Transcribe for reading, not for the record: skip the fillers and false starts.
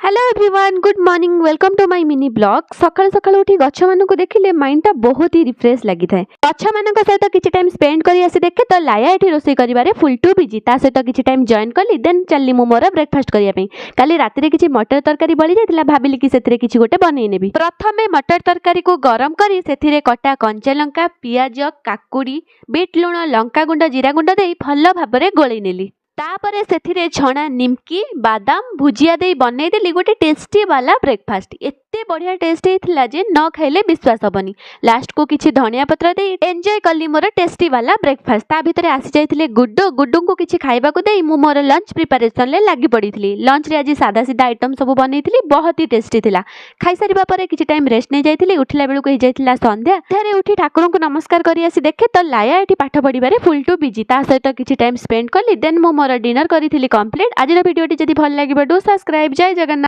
Hello everyone, good morning, welcome to my mini vlog. ସକାଳୁ ସକାଳୁ ଉଠି ଗଛମାନଙ୍କୁ ଦେଖିଲେ ମାଇଣ୍ଡଟା ବହୁତ ହି ରିଫ୍ରେଶ୍ ଲାଗିଥାଏ। ଗଛମାନଙ୍କ ସହିତ କିଛି ଟାଇମ୍ ସ୍ପେଣ୍ଡ କରି ଆସି ଦେଖେ ତ ଲାୟା ଏଠି ରୋଷେଇ କରିବାରେ ଫୁଲ୍ ଟୁ ବିଜି। ତା ସହିତ କିଛି ଟାଇମ୍ ଜଏନ୍ କଲି, ଦେନ୍ ଚାଲିଲି ମୁଁ ମୋର ବ୍ରେକଫାଷ୍ଟ କରିବା ପାଇଁ। କାଲି ରାତିରେ କିଛି ମଟର ତରକାରୀ ବଳି ଯାଇଥିଲା। ଭାବିଲି କି ସେଥିରେ କିଛି ଗୋଟେ ବନେଇ ନେବି। ପ୍ରଥମେ ମଟର ତରକାରୀକୁ ଗରମ କରି ସେଥିରେ କଟା କଞ୍ଚା ଲଙ୍କା, ପିଆଜ, କାକୁଡ଼ି, ବିଟ୍ ଲୁଣ, ଲଙ୍କାଗୁଣ୍ଡ, ଜିରା ଗୁଣ୍ଡ ଦେଇ ଭଲ ଭାବରେ ଗୋଳେଇ ନେଲି। ତାପରେ ସେଥିରେ ଛଣା ନିମକି, ବାଦାମ, ଭୁଜିଆ ଦେଇ ବନେଇଦେଲି ଗୋଟେ ଟେଷ୍ଟି ବାଲା ବ୍ରେକଫାଷ୍ଟ। ଏତେ ବଢ଼ିଆ ଟେଷ୍ଟ ହେଇଥିଲା ଯେ ନ ଖାଇଲେ ବିଶ୍ୱାସ ହବନି। ଲାଷ୍ଟକୁ କିଛି ଧନିଆ ପତ୍ର ଦେଇ ଏନ୍ଜୟ କଲି ମୋର ଟେଷ୍ଟି ବାଲା ବ୍ରେକଫାଷ୍ଟ। ତା ଭିତରେ ଆସିଯାଇଥିଲେ ଗୁଡ୍ଡୁ। ଗୁଡ୍ଡୁଙ୍କୁ କିଛି ଖାଇବାକୁ ଦେଇ ମୁଁ ମୋର ଲଞ୍ଚ ପ୍ରିପାରେସନରେ ଲାଗି ପଡ଼ିଥିଲି। ଲଞ୍ଚରେ ଆଜି ସାଧା ସିଧା ଆଇଟମ୍ ସବୁ ବନେଇଥିଲି, ବହୁତ ହି ଟେଷ୍ଟି ଥିଲା। ଖାଇସାରିବା ପରେ କିଛି ଟାଇମ୍ ରେଷ୍ଟ ନେଇଯାଇଥିଲି। ଉଠିଲା ବେଳକୁ ହେଇଯାଇଥିଲା ସନ୍ଧ୍ୟା। ସନ୍ଧ୍ୟାରେ ଉଠି ଠାକୁରଙ୍କୁ ନମସ୍କାର କରି ଆସି ଦେଖେ ତ ଲାୟା ଏଠି ପାଠ ପଢ଼ିବାରେ ଫୁଲ୍ ଟୁ ବିଜି। ତା ସହିତ କିଛି ଟାଇମ୍ ସ୍ପେଣ୍ଡ କଲି, ଦେନ୍ ମୁଁ ମୋର ଡିନର କରିଥିଲି କମ୍ପ୍ଲିଟ୍। ଆଜିର ଭିଡ଼ିଓଟି ଯଦି ଭଲ ଲାଗିବ, do subscribe. Jay Jagannath.